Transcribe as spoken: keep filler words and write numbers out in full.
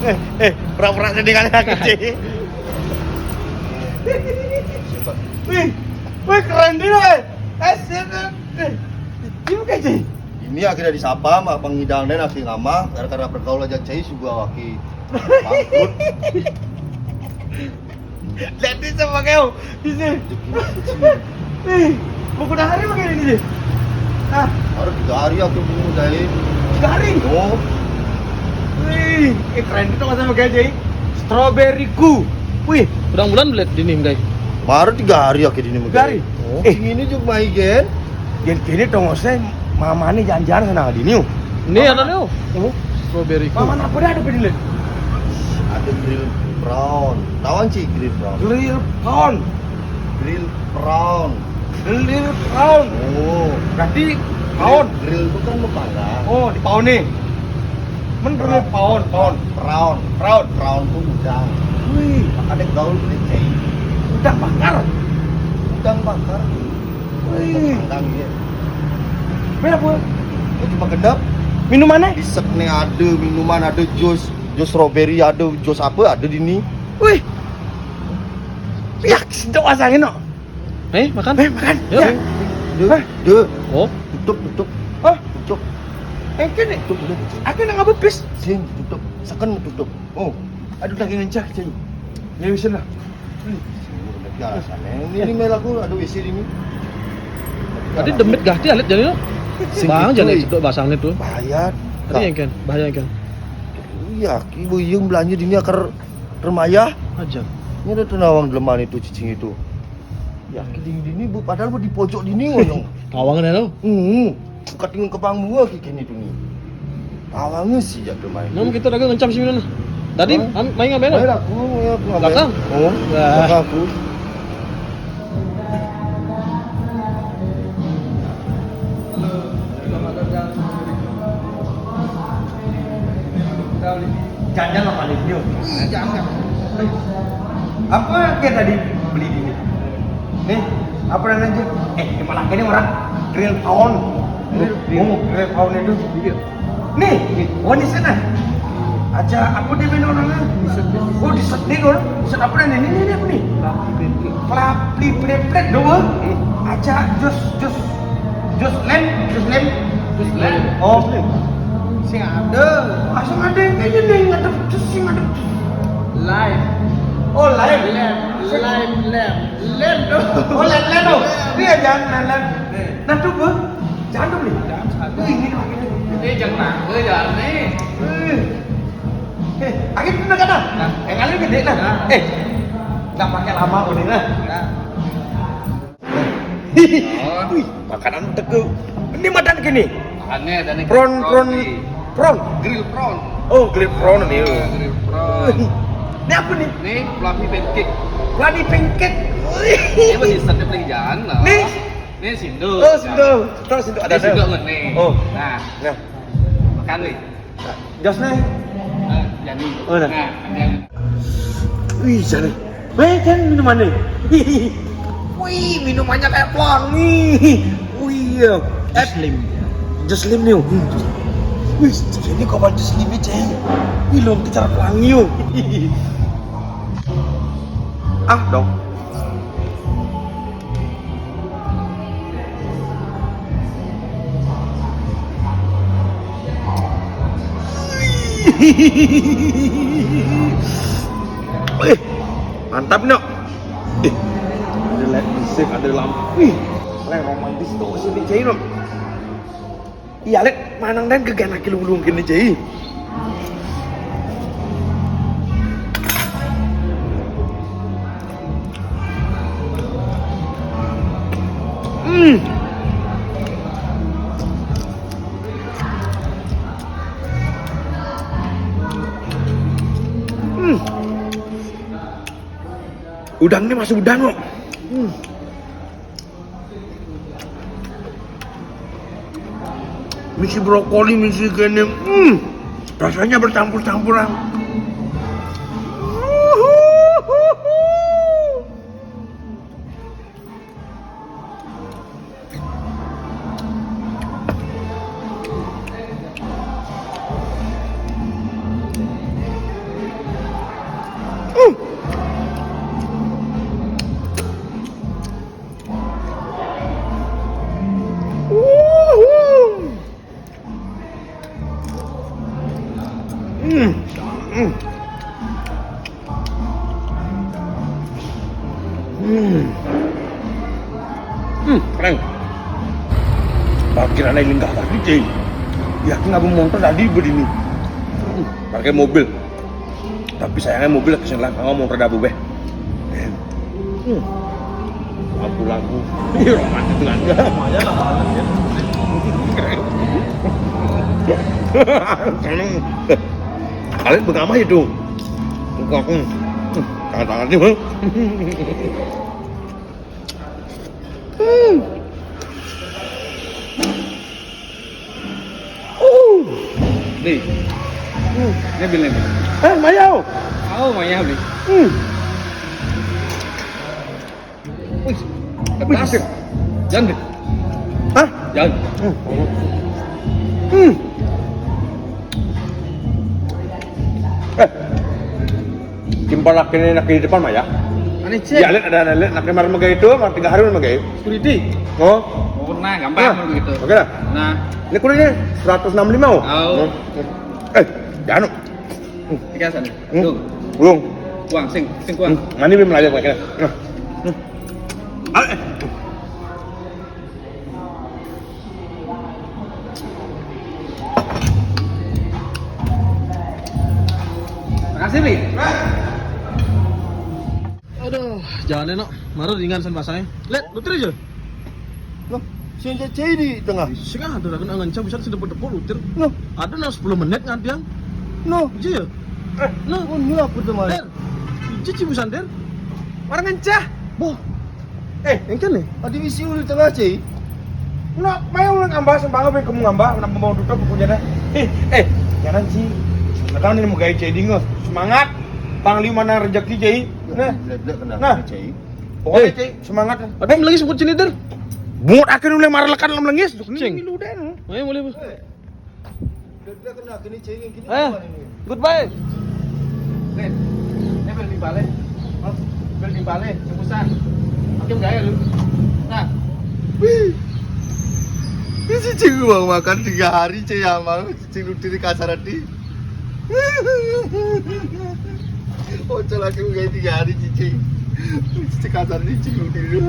Eh, eh, pura-pura jadi kali aku, Ci. Wih, wih, keren juga, eh. Eh, sip, sip. Eh, ini kayak, Ci. Ini akhirnya disapa sama pengidang dan akhir lama gara-gara pergaulan aja, Ci, juga waki bangkrut. Jadi sama kau. Bisa. Rezeki mah kecil. Ih, mau kuda hari pakai ini sih. Ah, baru tiga hari aku dulu dari. Tiga hari. Oh. Wih, eh, keren itu sama gajah. Strawberry ku. Wih, udah bulan belet di nim, guys. Baru tiga hari aku di nim. Tiga hari. Oh. Eh, ini juga main gen. Gen kini tongosnya mama nih jangan-jangan sana di new. Ini ada new. Oh. Strawberry ku. Mama apa dah ada pilih? Ada grill prawn. Tahu sih grill prawn? Grill prawn. Grill prawn. Grill prawn. Oh. Berarti prawn. Grill itu kan mau panggang. Oh, di prawn nih. Men grill prawn, prawn. Prawn. Prawn. Prawn tuh udang. Wih, makanya gaul kecil. Udang bakar. Udang bakar. Wih. Udang bakar, iya. Berapa? Itu cuma gendap. Minumannya? Di sek nih ada minuman, ada jus, jus strawberry, ada jus apa, ada di ini. Wih. Yak, sedok asangin no. Eh, makan? Eh, makan. Yuk. Ya. Duh, hah? Duh. Oh. Tutup, tutup. Oh. Tutup. Eh, kene. Tutup, tutup. Aku nang apa pis? Sing, tutup. Seken tutup. Oh. Aduh, lagi ngencak, Cing. Ya, wis lah. Biasa, Neng. Ini mel aku, aduh, isi ini. Tadi demit gah dia lihat jadi lo. Sing bang gitu, jadi eh. Cedok basangnya tuh. Bahaya. Tadi yang kan, bahaya kan. Iya, ibu yang belanja di ini akar remaya. Aja. Ini ada tenawang deleman itu, cicing itu. Ya, kiding dini, Bu, padahal, Bu, di pojok dini, ngoyong. Tawang ada lo. Hmm. Buka tingun kepang mua kikini tuh nih. Tawangnya sih jatuh main. Nom kita dagang ngencam sih nah. Tadi main ngapain? Main aku, ya, aku ngapain? Belakang. Oh, belakang aku. Jangan lah paling yuk. Jangan. Apa dia tadi beli ini? Nih, apa namanya? Eh, kepala ini orang grill town. Grill, oh, grill town itu. Iya. Nih, nih, oh, di sana. Aja apa dia main orangnya? Oh, di set nih, orang. Set apa nih? Ini, ini apa nih? Flappy Flappy dong. Aja jus, jus, jus lem, jus lem. Jus lem. Oh. Sing ada. Langsung ada yang kayaknya nih, ngadep jus, sing ngadep jus. Lime. Oh, lime. Lem, lem, lem. Lem dong. Oh, lem, lem dong. Iya, jangan lem, lem. Nah, tuh, Bu. Jangan dong, nih. Jangan satu. Wih, ini pakai nih. Eh, jangan, eh, jangan nih. Eh. Eh, angin bener kan, nah? Nah. Eh, ngalir gede, nah. Nah. Eh, nggak pakai lama, udah, nah. Nah. Wih, makanan teke. Ini madan gini. Aneh, ada nih. Prawn, prawn, prawn. Grill prawn. Oh, grill prawn nih. Ah, grill prawn. Ini apa nih? Ini fluffy pancake. Fluffy pancake. Ini mah di stand paling jalan lah. Nih. Ini sindul. Oh, sindul. Terus sindul ada. Ini sindul nih. Oh. Nah. Nah. Makan nih. Jos nih. Nah, jadi. Oh, nah. Nah, jadi. Wih, sana. Weh, kan minumannya. Wih, minumannya kayak pelangi. Wih, iya. Jus lem. Jus lem nih. Wih, ini kapan jus lem, Ceng? Wih, lo kejar pelangi, yo. Ah, dong. Eh, mantap, Nok. Eh, ada light music, ada lampu. Wih, paling romantis tuh sini, Cai, Nok. Iya, Lek, manang dan gegan lagi lulung gini, Cai. Hmm. Hmm. Udang ini masih udang kok. Hmm. Misi brokoli, misi kene. Hmm. Rasanya bercampur-campuran. Hmm. Hmm. Hmm, keren. Parkiran ini enggak tadi, cuy. Ya, aku nggak mau motor tadi begini. Hmm, pakai mobil. Tapi sayangnya mobil kesini lah, nggak mau motor dabu beh. Hmm. Lampu-lampu. Iya, romantis banget. Lumayan lah, ya. Kalian berapa itu? Aku, aku, hmm, tangan-tangan nih, Bang. Hmm. Uh. Nih. Hmm. Ini bilnya nih. Eh, Maya. Oh, Maya beli. Hmm. Wih, wih, keras. Jangan deh. Hah? Jangan. Hmm. Hmm. Eh. Timpal laki ini nak di depan mah ya. Ini cek. Ya, lihat ada, ada, lihat nak kemarin megai itu, mau tiga hari megai. Security. Oh. Oh, nah, gampang. Nah, begitu. Oke lah. Nah. Ini kulitnya seratus enam puluh lima, oh. Oh. Hmm. Eh, jangan. Tiga sana. Hmm. Tuh. Belum. Kuang, sing, sing kuang. Hmm. Mani belum lagi pakai. Nah. Hmm. Ah, eh. Makasih, Bi. Aduh, jangan enak. Maru ringan san basahnya. Let, putri aja. Loh, si Encik Cai di tengah. Sing ada kan angan cah bisa sedepot-depot lutir. Loh, ada nang sepuluh menit ngantian. Loh, iya ya. Eh, loh, oh, ini apa teman? Der. Cici bisa der. Orang ngencah. Boh. Eh, yang kan nih? Ada isi uli tengah, Cai. No, main ulang ngambah sembang apa yang kamu ngambah, kenapa mau tutup bukunya dah? Eh, eh, jangan sih. Sekarang ini mau gaya Cai dingin. Semangat. Panglima nang rezeki, Cai. Nah. Nah. Pokoknya, Cai, semangat. Ada yang lagi sebut sini, Der. Bungut akhirnya mulai marah lekan, lagi. Cing. Ini lu deh. Ayo, mulai, Bos. Dia kena kena cengeng gini. Eh, gimana ini? Goodbye. Len, ini beli balik. Hah? Beli balik, cepusan. Makin gaya lu. Nah. Wih. Ini si Cing mau makan tiga hari, Cing, ya, mau. Si Cing lu diri kasar hati. Ojo lagi gaya tiga hari, Cing. Si Cing kasar, Cing, lu diri.